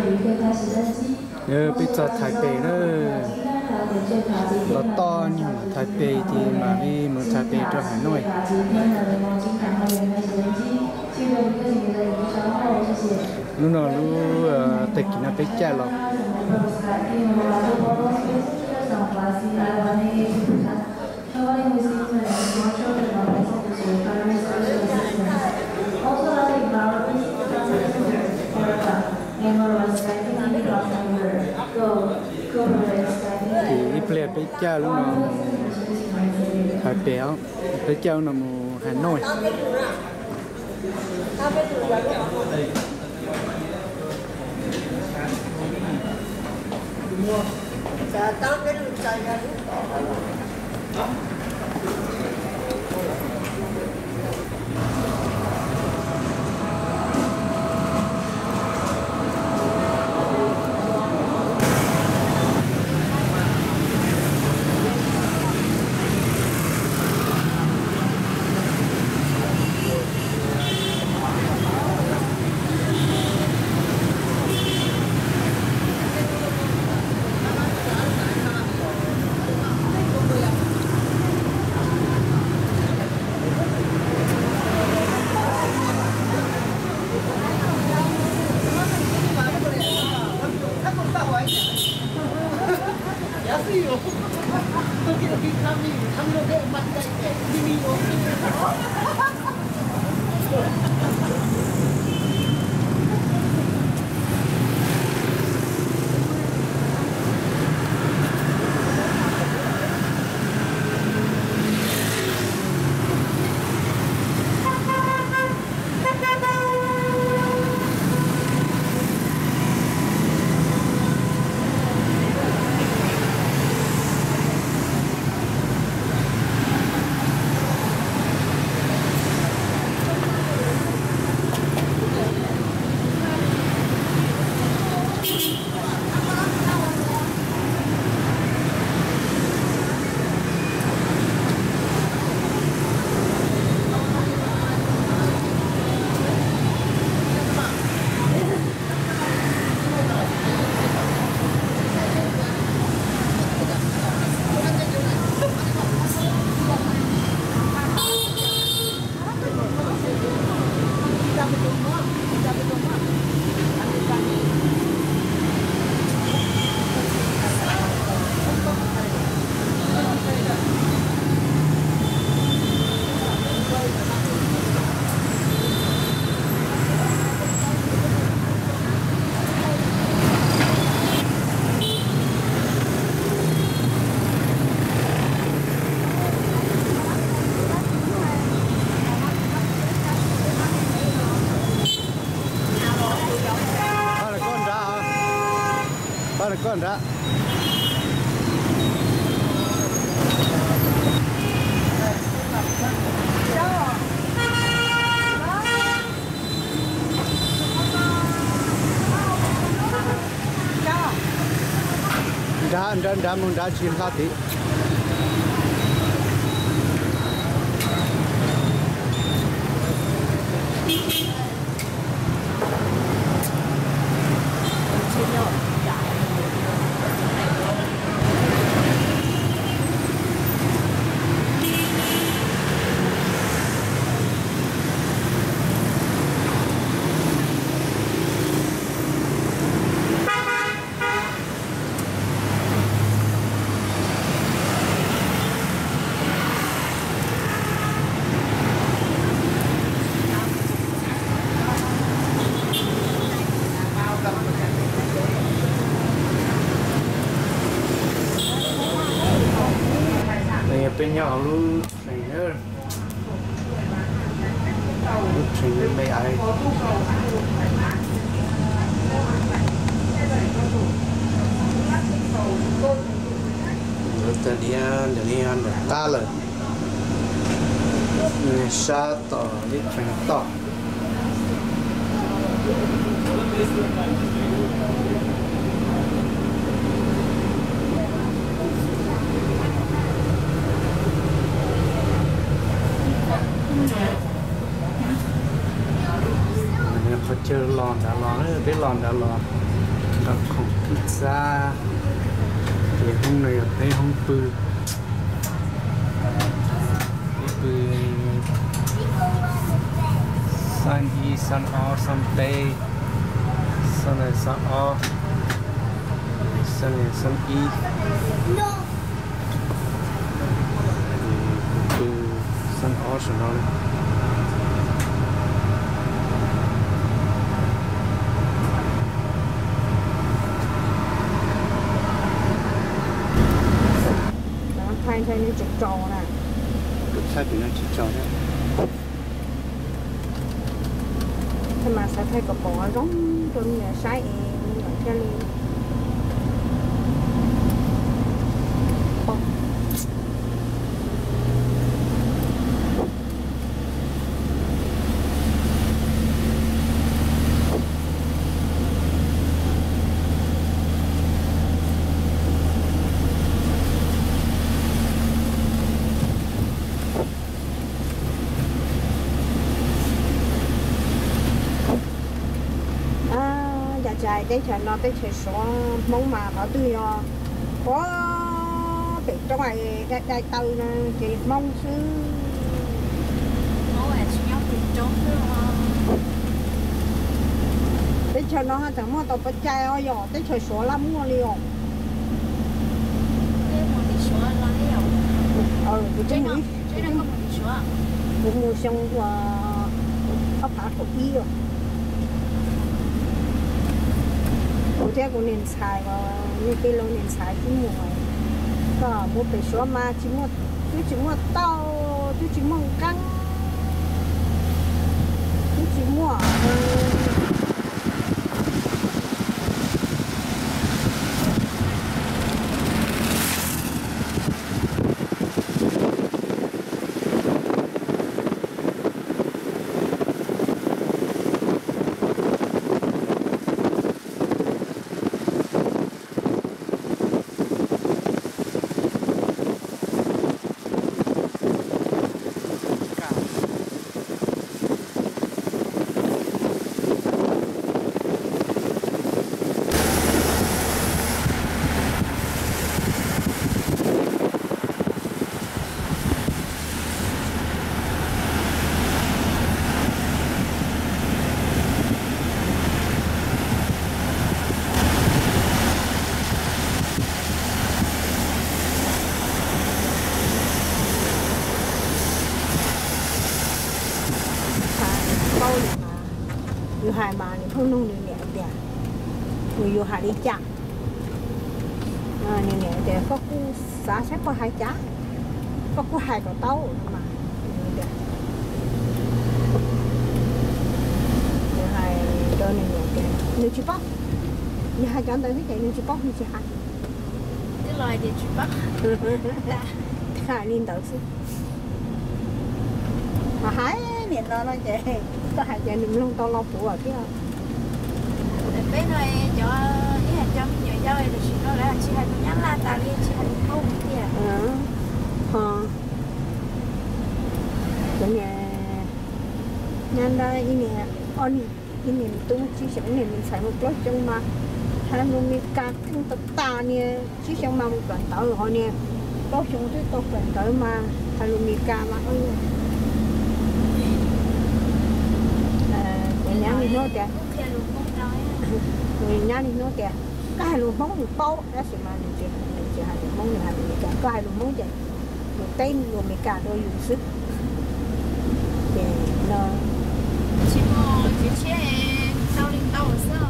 Peb txog Thaib Pes na, los toj nyuag Thaib Pes ces mam li mus Thaib Pes rau Hà Nội. Lub no lub, tag kis no peb caij los. Ces ib pliag peb caij lub no mus Thaib Pes, peb caij lub no mus Hà Nội. Pab na koj nrad, pab na koj nrad. Nrad, nrad, nrad mus nrad tsis hla tid. Peb nyob hauv lub tsev, lub tsev me me. Ntawm tias ntawm qab lawm, sab tom lub tsev toj. Qhov chaw los nrad los, peb los nrad los, Khoom tub txab, ces hoob no yog peb hoob pw, peb pw xab ib, xab ob, xab peb, xab, xab ob, xab, xab ib. Kuv pw xab ob saum no. Thaij ntshai nws tsis tsaus na. Kuv thaij pem no tsis tsaus thiab. Thaij mas xav thaij kom pom zoo rau me nyuam saib es me nyuam thiaj li pom. Cas tsis hais teb chaws no teb chaws Suav, Hmoob mas qhov twg yog, ua pem roob dai dai taw no ces Hmoob xwb. Teb chaws no tseem muaj tau pov cai os, yog teb chaws Suav laj muaj li os. Kuv mus xyoo ua ob phav kaum ib os. Kuv thiab kuv niag ntxhais, niag tij laug niag ntxhais twb mus, koj mus pem Suav mas tsis muaj, twb tsis muaj tauj, twb tsis muaj nqeeb, twb tsis muaj Paub li mas, yus hais mas nws pheej nug nws niam tias, yus hais li cas? Nws niam tias koj kuj xav saib pog hais cas, koj kuj hais kom tau mas. Nws hais rau nws niam tias nws tsis paub, yog hais cov ntawd xwb ces nws tsis paub, nws tsis hais. Hais li ntawd xwb. Mas hais niam no no ces koj hais ces nws mloog tau los puav thiab. Peb no cov ib yam cov me nyuam yaus tam sim no lawv tsis hais lus Nyab Laj tas li, tsis hais lus Hmoob tiag. Cov niag nyab nrab ib niag, ob niag, ib niag me tub tsib xyoos, ib niag me ntxhais mus plaub xyoo mas hais lus Meskas keej tas tas, niag tsib xyoos mas mus kawm ntawv, ho niag plaub xyoo twb tau kawm ntawv mas hais lus Meskas mas. Kuv nyab niag hnub tias, kuv nyab niag hnub tias koj hais lus Hmoob nws paub, tab sis mas nws tsis hais lus Hmoob, nws hais lus Meskas, koj hais lus Hmoob ces nws teb lus Meskas rau yus xwb. Ces no tsis muaj tsev tshiab, tau li ntau xwb.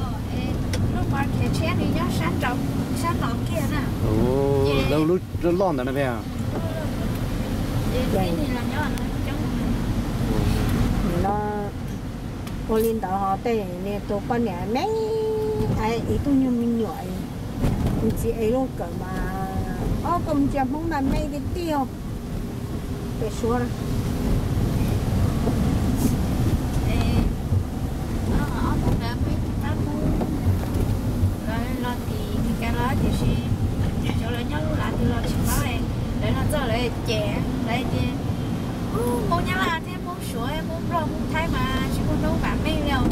Lub market tshiab nws nyob sab nraud, sab no kiag na. Lub loj ntawd na peb. Ces teb nws los nyob no coob. No ua li ntawd ho tej niag tus poj niam me, ib tug nyuag me nyuam, ntxiv es lub kawm mas, o, koj mus ntsia Hmoob mas me tiag tiag. Pem Suav na, ob tug ntawd peb tab Hmoob, lawv los tim Meskas los tiam sis cov lawv nyob lub lav twg los tsis paub. Lawv los txog lawv cem lawv tias, Hmoob Nyab Laj thiab Hmoob Suav, Hmoob Nplog, Hmoob Thaib mas tsis muaj hnub vam meej li os.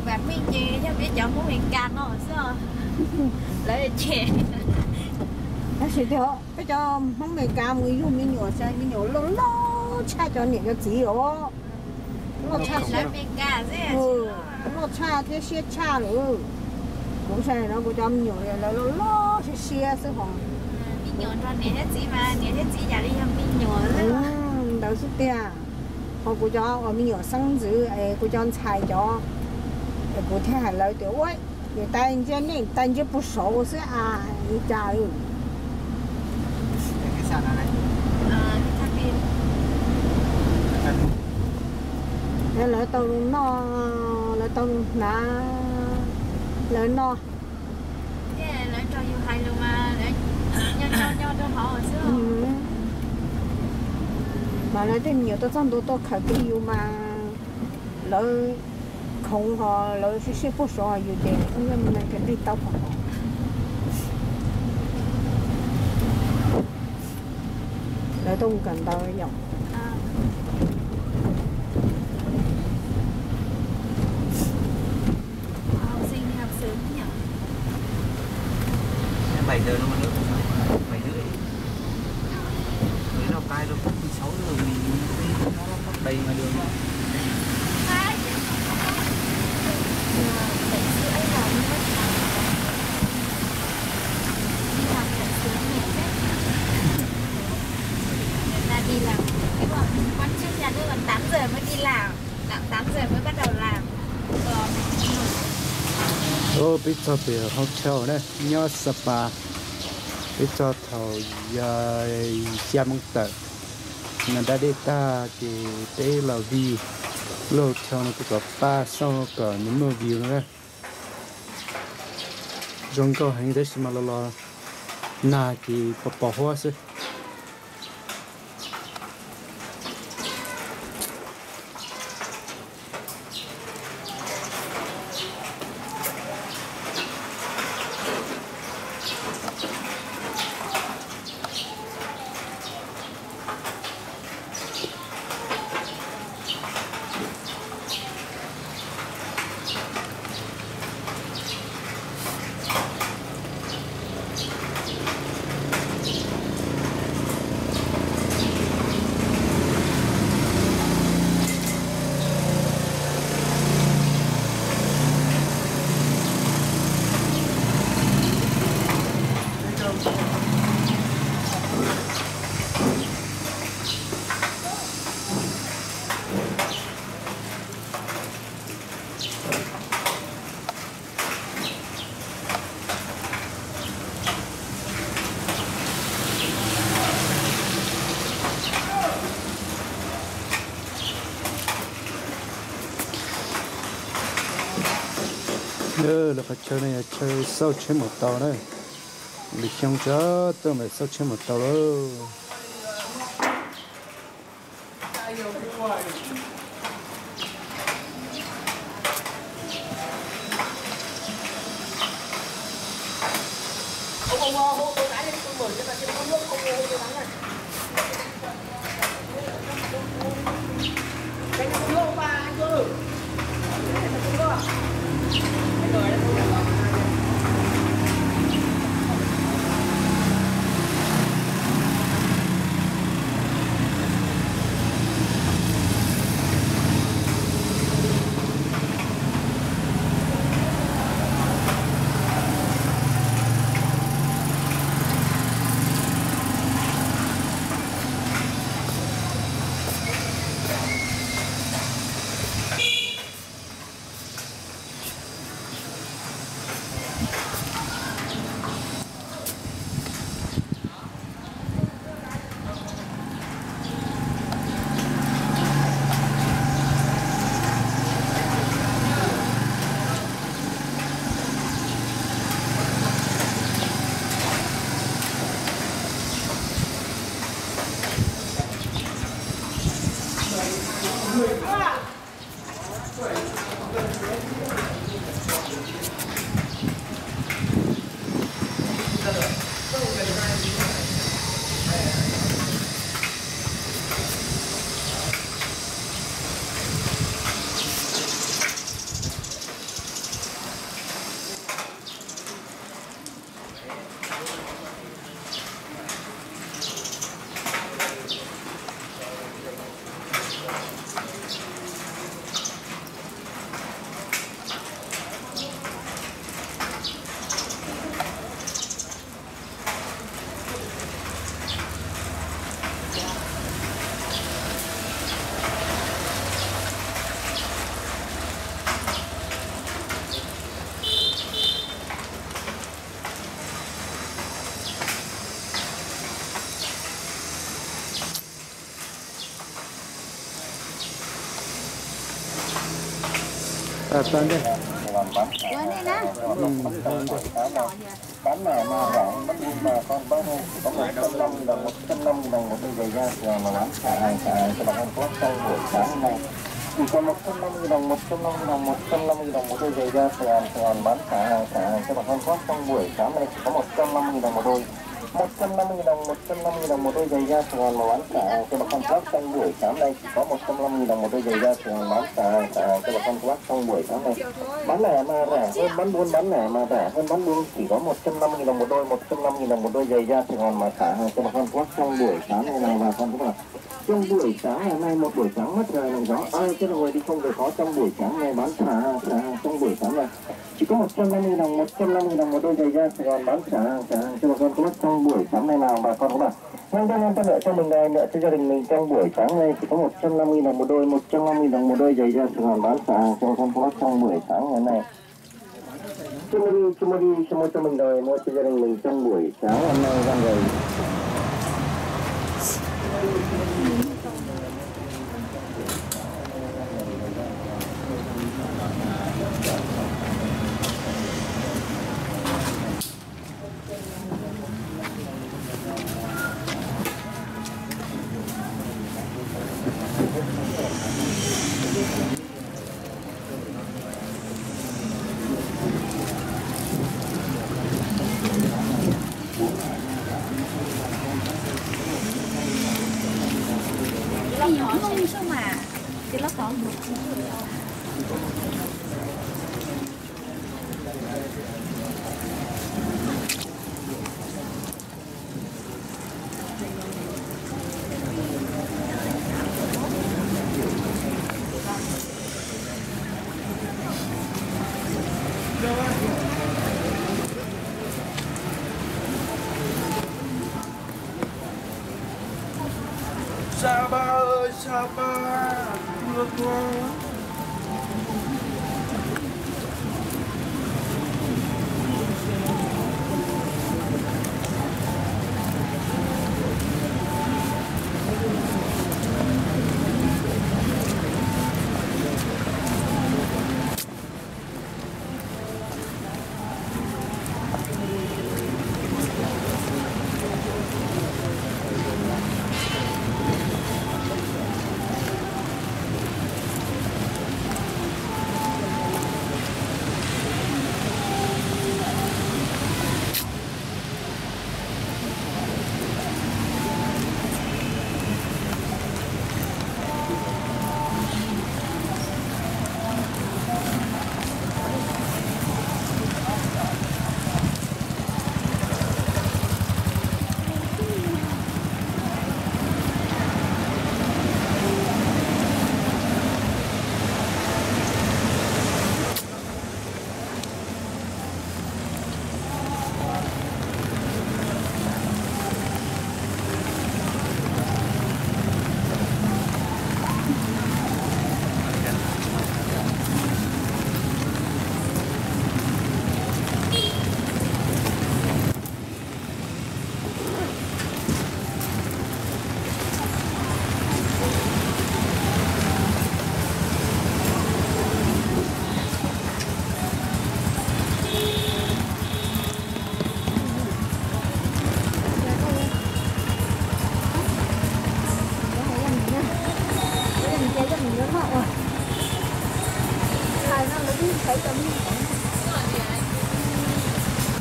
Vam meej ces yog peb cov Hmoob Meskas no xwb os. Lawv ces, tab sis tiag, peb cov Hmoob Amelikas mus yug me nyuam, me nyuam loj loj tshaj cov niam cov txiv os. Loj tshaj, loj tshaj thiab siab tshaj lawm. Kuv saib no kuv cov me nyuam lawv loj loj siab siab xwb hos. Me nyuam nrog niam thiab txiv mas niam thiab txiv yam li yog me nyuam xwb. Ntawd xwb tiag. Hos kuv cov uas me nyuam xeeb ntxwv es kuv cov ntxhais cov, es kuv thiaj hais lawv tias ua, niam tais ntsia nej, tais ntsia puag saud xwb as, li cas. Lawv tau zoo noj, lawv tau zoo hnav, lawv noj. Mas lawv tej me nyuam tuaj txog ntua tuaj khawm kiag yus mas lawv khoov hos lawv siab siab puag saud, yus ces ua nyob me me kawg nqig tau phom. Lawv tuaj mus kawm ntawv yom. Đi làm, cái bọn quan chức nhà nước là tám giờ mới đi làm, tám giờ mới bắt đầu làm. Ub, peb txog pem hotel na, nyob Sapa. Peb txog thaum xya moo tawm, nag dab dej tag ces peb los view lub hotel no kuj kom pab xauj kom nws muaj view no na. Zoo nkauj heev tab sis mas los los nag ces pos pos huab xwb. Lawv qhov chaw no yog chaw xauj tsheb maus taus na. Lwm xyoo tsis tuaj ntawm xauj tsheb maus taus lawm. Tau ntej. Bán lẻ mà rẻ hơn, bán buôn mà con bác ơi, chỉ có một trăm năm mươi đồng, một trăm năm mươi đồng một đôi giày da Sài Gòn mà bán xả hàng, xả hàng cho bà con Quốc trong buổi sáng hôm nay. Chỉ còn một trăm năm mươi đồng, một trăm năm mươi đồng, một trăm năm mươi đồng một đôi giày da Sài Gòn, Sài Gòn bán xả hàng, xả hàng cho bà con Quốc trong buổi sáng nay chỉ có một trăm năm mươi đồng một đôi. Một trăm năm mươi đồng, một trăm năm mươi đồng một đôi giày da Sài Gòn mà bán xả hàng cho bà con Quốc trong buổi sáng nay chỉ có một trăm năm mươi đồng một đôi giày da Sài Gòn bán xả hàng, xả hàng cho bà con Quốc trong buổi sáng nay. Bán lẻ mà rẻ hơn, bán buôn bán lẻ mà rẻ hơn, bán buôn chỉ có một trăm năm mươi đồng một đôi, một trăm năm mươi đồng một đôi giày da Sài Gòn mà xả hàng cho bà con Quốc trong buổi sáng nay này bà con Quốc. Trong buổi sáng ngày hôm nay, một buổi sáng mát trời nắng gió, ai chứ là người đi không về khó, trong buổi sáng này bán xả hàng, xả hàng trong buổi sáng này. Chỉ có một trăm năm mươi đồng, một trăm năm mươi đồng một đôi giày da Sài Gòn bán xả hàng, xả hàng cho bà con Quốc trong buổi sáng nay nào bà con Quốc à. Nhân dân yên tâm, lựa cho mình đòi, lựa cho gia đình mình trong buổi sáng nay chỉ có một trăm năm mươi đồng một đôi, một trăm năm mươi đồng một đôi giày da Sài Gòn bán xả hàng cho bà con Quốc trong buổi sáng ngày hôm nay. Chưa mua đi, chưa mua đi, chưa mua cho mình đòi, mua cho gia đình mình trong buổi sáng hôm nay ra về. Sa Pha ơi, Sa Pha, mưa quá.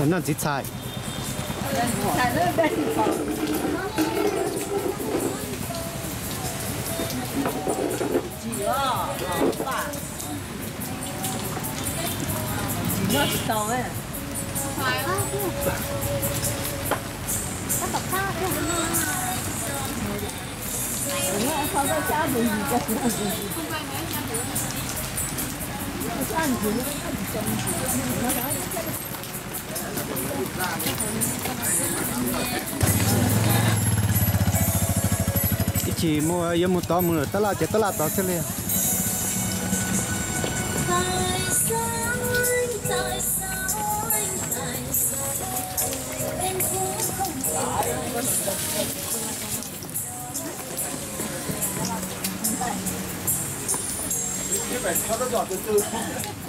Noj ntxiv txhais. Ib chim mus yuav mus tod mus lawm tab laj ces tab laj tod thiaj li.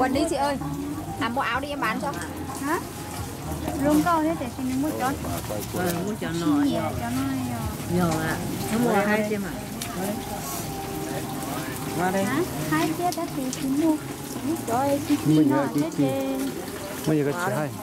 Ua li txiv ơi, à, mua áo đi em bán cho. Hả? Zoo nkauj thiab tiam sis nws muaj cov, muaj cov no, cov no yog, yog, muaj haib thiab mas. Haib thiab tab sis tsis muaj, muaj cov tsis txij no thiab ces. Muaj yog koj tsis haib.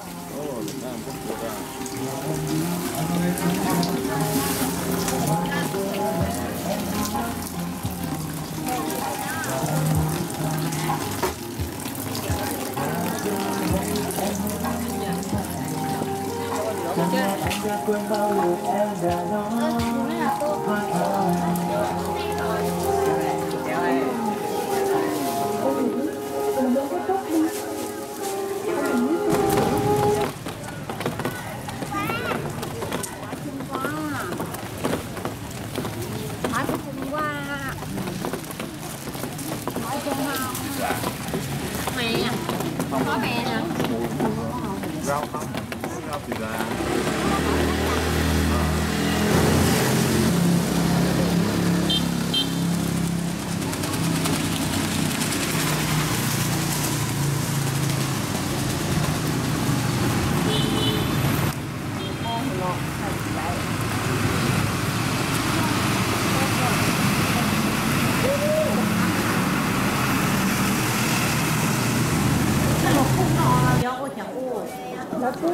Lawv pub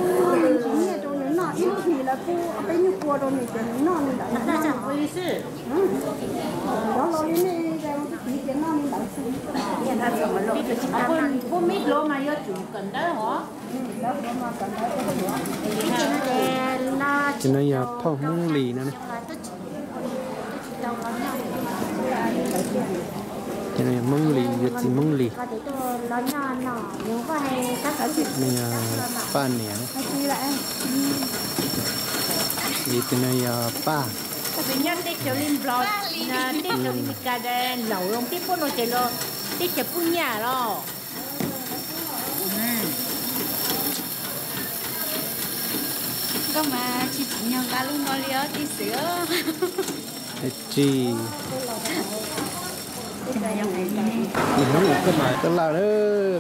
nyiaj rau nws noj ib lub hlis, lawv pub peb nyuag pua rau nws ces nws noj li ntawd. Cov laus li nej, tiv ces noj li ntawd xwb. Ces no yog phauj Hmoob Lis no ne. Ces no yog Hmoob Lis, yog txiv Hmoob Lis. No yog Paj niam. Ces tus no yog Paj. Nyob teb chaws li Nplog, teb chaws Amelikas laus zoo tib pub no ces los teb chaws pub nyiaj los. Koj mas tsis tsim nyog nqa lub no li os tij Xwm. Tsis, Taj Laj,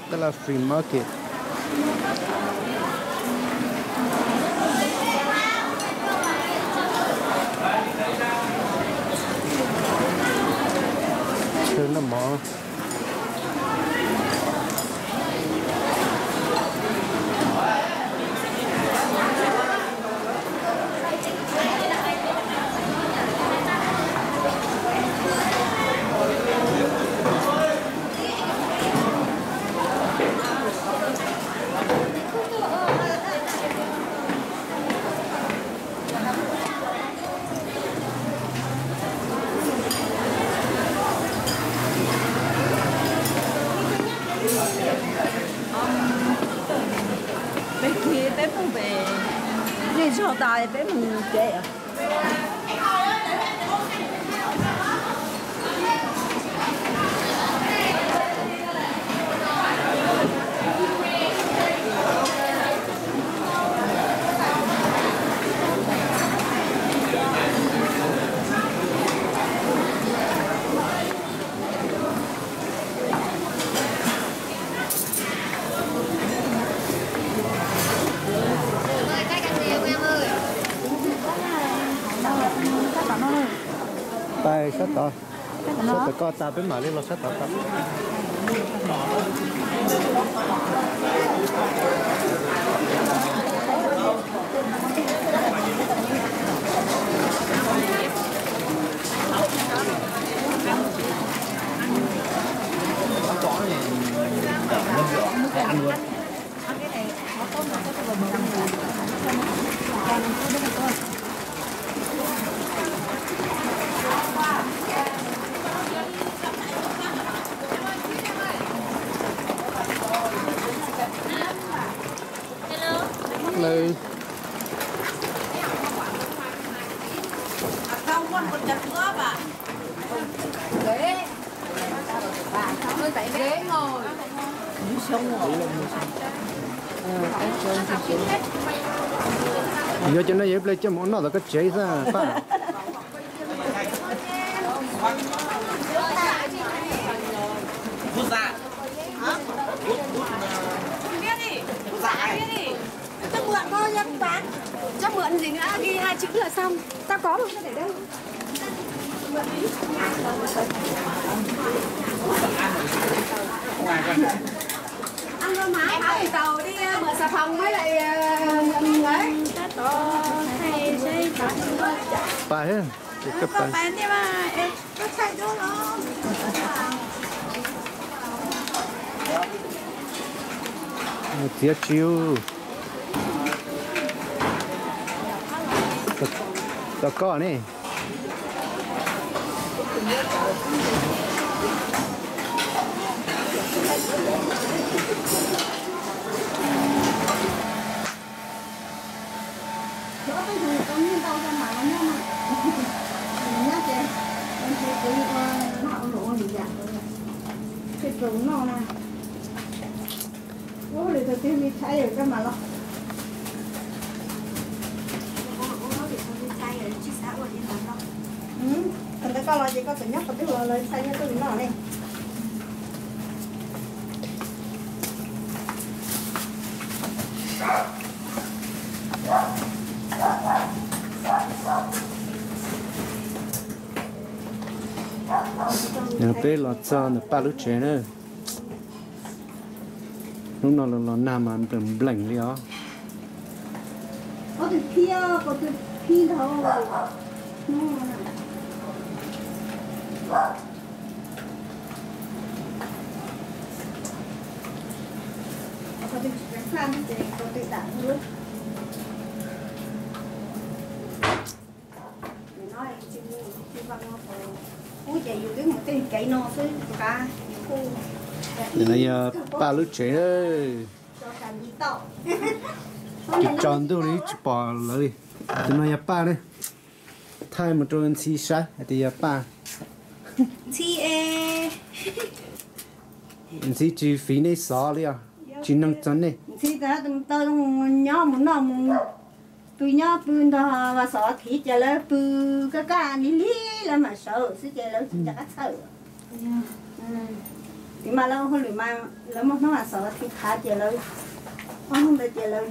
Taj Laj Free Market. Chaw noj mov. Peb khi peb phooj pem, nej zog tas peb mus tsev. Pais sab tod, sab tod koj tas peb mam li los sab tod tod. Yog cov no yog ib pliag coj mus ua noj tom koj tsev xwb Paj. Cho mượn thôi nha, không bán. Cho mượn gì nữa, ghi hai chữ là xong. Tao có luôn, tao để đây. Ăn luôn mà, ăn tàu đi, mượn xà phòng với lại, ờ, ấy. Paj, koj paj. Txiav tsis, tau koj ne. Ua li tus twg li tshai yog koj mam los. Thaum ntawd koj los ces koj tseem nyob qhov twg los lawv tshai nyob twg li no ne. Peb los txog ntawm Paj lub tsev na. Hnub no los los nag mas nplees nplees li os. Nim no yog Paj lub tsev. Tsis tsaus ntuj li tsis pom lawv li. Tus no yog Paj ne. Thaij mus rau Ntxhi saib hais tias yog Paj. Ntxhi tsis fiv nej xov li os, tsis noog txog nej. Ntxhi tau nyob mus noj mus, pw nyob pw ntog vas xov thiv ces lawv pw kaj kaj lig lig lawv mam sawv xwb ces lawv tsis nco qab txhawj. Tiv mas lawv hauj lwm mas lawv muaj hnub vas xov thiv thav ces lawv, ob hnub ntawd ces lawv